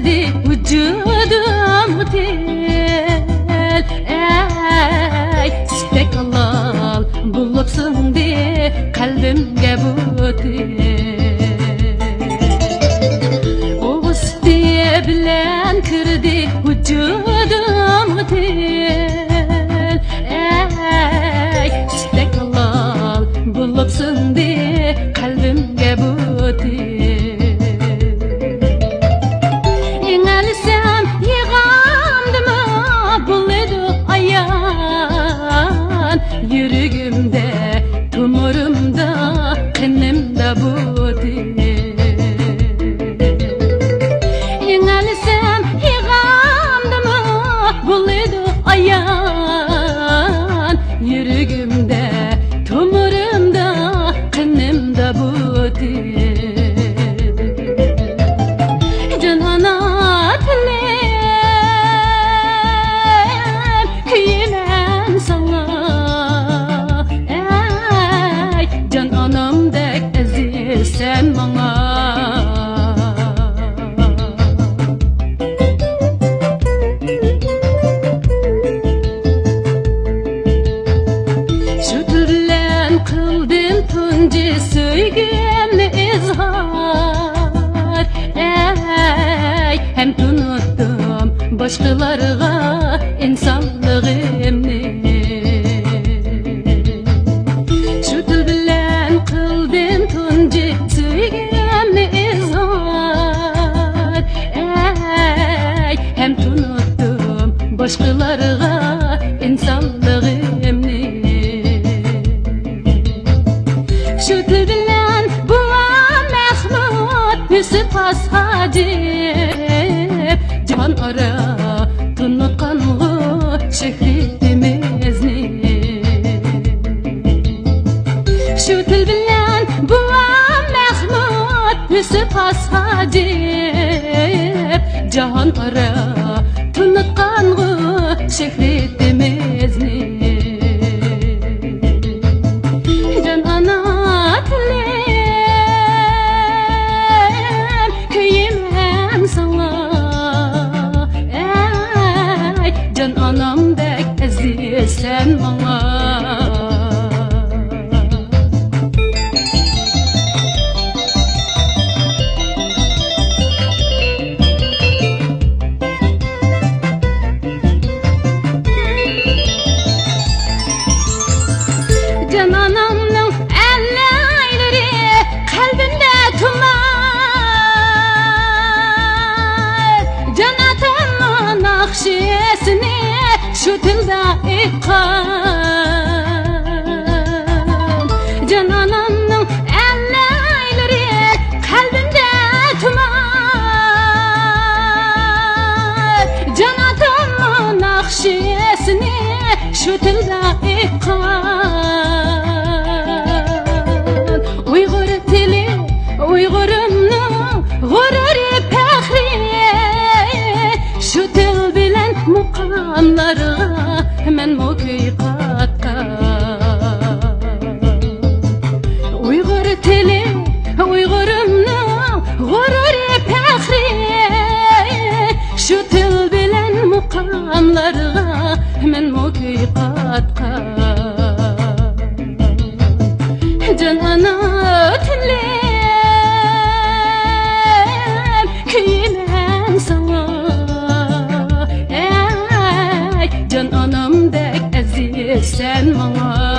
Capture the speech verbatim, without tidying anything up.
ۋۇجۇدۇم تىل، ئەي، سۈتتەك ھالال بولۇپ سىڭدى قەلبىمگە بۇ تىل. ئۇ سۈتى بىلەن كىردى ۋۇجۇدۇم تىل، ئەي، سۈتتەك ھالال بولۇپ سىڭدى قەلبىمگە بۇ تىل. ئېڭەلسەم يىغامدىمۇ بولىدۇ ئايان، يۈرىكىمدە، تومۇرۇمدا، قېنىمدا بۇ تىل. ئېڭەلسەم يىغامدىمۇ بولىدۇ ئايان، يۈرىكىمدە، تومۇرۇمدا، قېنىمدا بۇ تىل. جان ئانا تىلىم، كۆيىمەن ساڭا، ئەي، جان ئانامدەك ئەزىزسەن ماڭا. شۇ تىل بىلەن قىلدىم تۇنجى سۆيگۈمنى ئىزھار، ئەي، ھەم تونۇتتۇم باشقىلارغا ئىنسانلىقىمنى. شۇ تىل بىلەن قىلدىم تۇنجى سۆيگۈمنى ئىزھار، ئەي، ھەم تونۇتتۇم باشقىلارغا ئىنسانلىقىمنى. شۇ تىل بىلەن بوۋام مەخمۇت، يۈسۈپ خاس ھاجىپ، جاھان ئارا تونۇتقانغۇ شۆھرىتىمىزنى. شۇ تىل بىلەن بوۋام مەخمۇت، يۈسۈپ خاس ھاجىپ، جاھان ئارا تونۇتقانغۇ شۆھرىتىمىزنى. جان ئانا تىلىم، كۆيىمەن ساڭا، ئەي، جان ئانامدەك ئەزىزسەن ماڭا. جان ئانامنىڭ ئەللەيلىرى قەلبىمدە تۇمار. جان ئاتامنىڭ ناخشىسىنى شۇ تىلدا ئېيتقان. جان ئانامنىڭ ئەللەيلىرى قەلبىمدە تۇمار. جان ئاتامنىڭ ناخشىسىنى شۇ تىلدا ئېيتقان. ئۇيغۇر تىلى، ئۇيغۇرۇمنىڭ غۇرۇرى، پەخرى. شۇ تىل بىلەن مۇقاملارغا مەنمۇ كۈي قاتقان. ئۇيغۇر تىلى، ئۇيغۇرۇمنىڭ غۇرۇرى، پەخرى. شۇ تىل بىلەن مۇقاملارغا مەنمۇ كۈي قاتقان. جان ئانا تىلىم، كۆيىمەن ساڭا، ئەي، جان ئانامدەك ئەزىزسەن ماڭا.